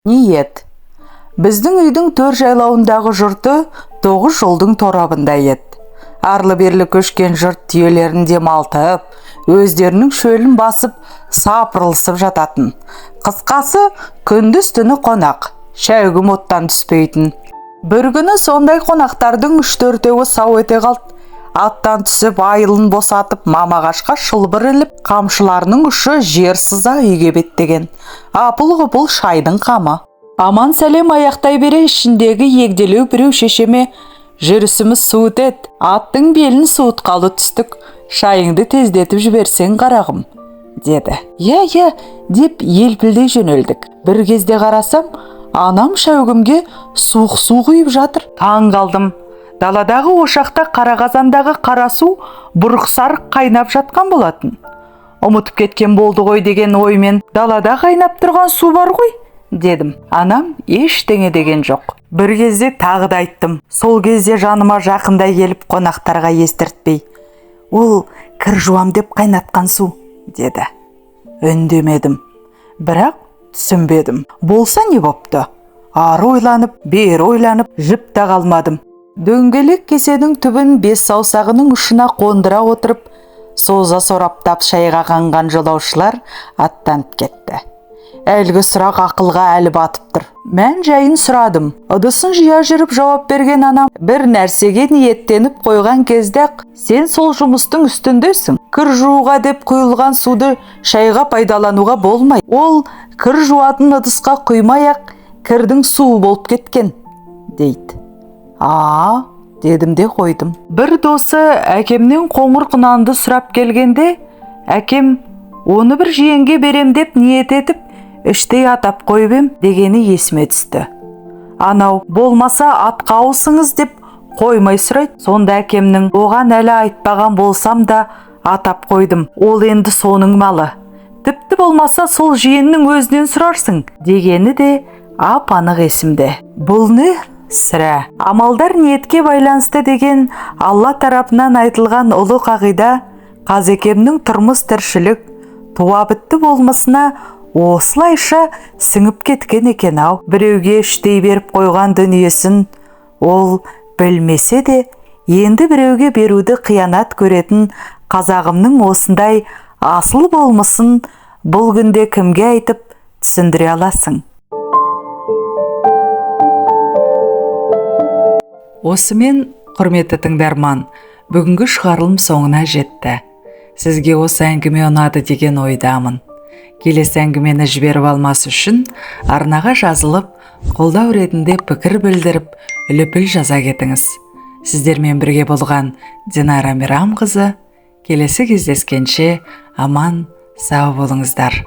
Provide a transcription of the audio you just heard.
Ниет. Біздің үйдің төр жайлауындағы жұрты 9 жолдың торабында еді. Арлы-берлі көшкен жұрт түйелерін демалтып, өздерінің шөлін басып, сапырылысып жататын. Қысқасы, күндіз түні қонақ, шәугім оттан түспейтін. Бір күні сондай қонақтардың 3-4-еуі сау ете қалды. Аттан түсіп, айылын босатып, мамағашқа шылбыр іліп, қамшыларының ұшы жер сыза үйге беттеген. Апыл-ғұпыл шайдың қамы. Аман сәлем аяқтай бере ішіндегі егделеу біреу шешеме: «Жүрісіміз суыт ет, аттың белін суытқалы түстік, шайыңды тездетіп жіберсең қарағым», деді. «Иә, иә», деп елпілдей жөнелдік. Бір кезде қарасам, анам шәугімге суық су құйып жатыр. Таң қалдым. Даладағы ошақта қара қазандағы қара су бұрқ-сарқ қайнап жатқан болатын. Ұмытып кеткен болды ғой деген оймен, «Далада қайнап тұрған су бар ғой», дедім. Анам ештеңе деген жоқ. Бір кезде тағы да айттым. Сол кезде жаныма жақындай келіп, қонақтарға естіртпей: «Ол кір жуам деп қайнатқан су», деді. Үндемедім. Бірақ түсінбедім. Болса не бопты? Ары ойланып, бері ойланып, жіп те қалмадым. Дөңгелек кесенің түбін 5 саусағының ұшына қондыра отырып, соза сораптап шайға қанған жолаушылар аттанып кетті. Әлгі сұрақ ақылға әлі батып тұр. Мән жайын сұрадым. Ыдысын жия жүріп жауап берген анам: «Бір нәрсеге ниеттеніп қойған кезде-ақ сен сол жұмыстың үстіндесің. Кір жууға деп құйылған суды шайға пайдалануға болмайды. Ол кір жуатын ыдысқа құймай-ақ кірдің суы болып кеткен», дейді. «А», дедім де қойдым. Бір досы әкемнен қоңыр құнанды сұрап келгенде, әкем «Оны бір жиенге берем деп ниет етіп, іштей атап қойып ем» дегені есіме түсті. Анау болмаса атқа ауысыңыз деп қоймай сұрайды. Сонда әкемнің: «Оған әлі айтпаған болсам да атап қойдым, ол енді соның малы. Тіпті болмаса сол жиеннің өзінен сұрарсың», дегені де ап-анық есімде. Бұл не? Сірә, амалдар ниетке байланысты деген Алла тарапынан айтылған ұлы қағида қазекемнің тұрмыс тіршілік туа бітті болмысына осылайша сіңіп кеткен екен ау. Біреуге іштей беріп қойған дүниесін ол білмесе де, енді біреуге беруді қиянат көретін қазағымның осындай асыл болмысын бұл күнде кімге айтып түсіндіре аласың? Осымен, құрметті тыңдарман, бүгінгі шығарылым соңына жетті. Сізге осы әңгіме ұнады деген ойдамын. Келесі әңгімені жіберіп алмас үшін арнаға жазылып, қолдау ретінде пікір білдіріп, лүпіл жаза кетіңіз. Сіздермен бірге болған Динара Мейрамқызы. Келесі кездескенше аман сау болыңыздар.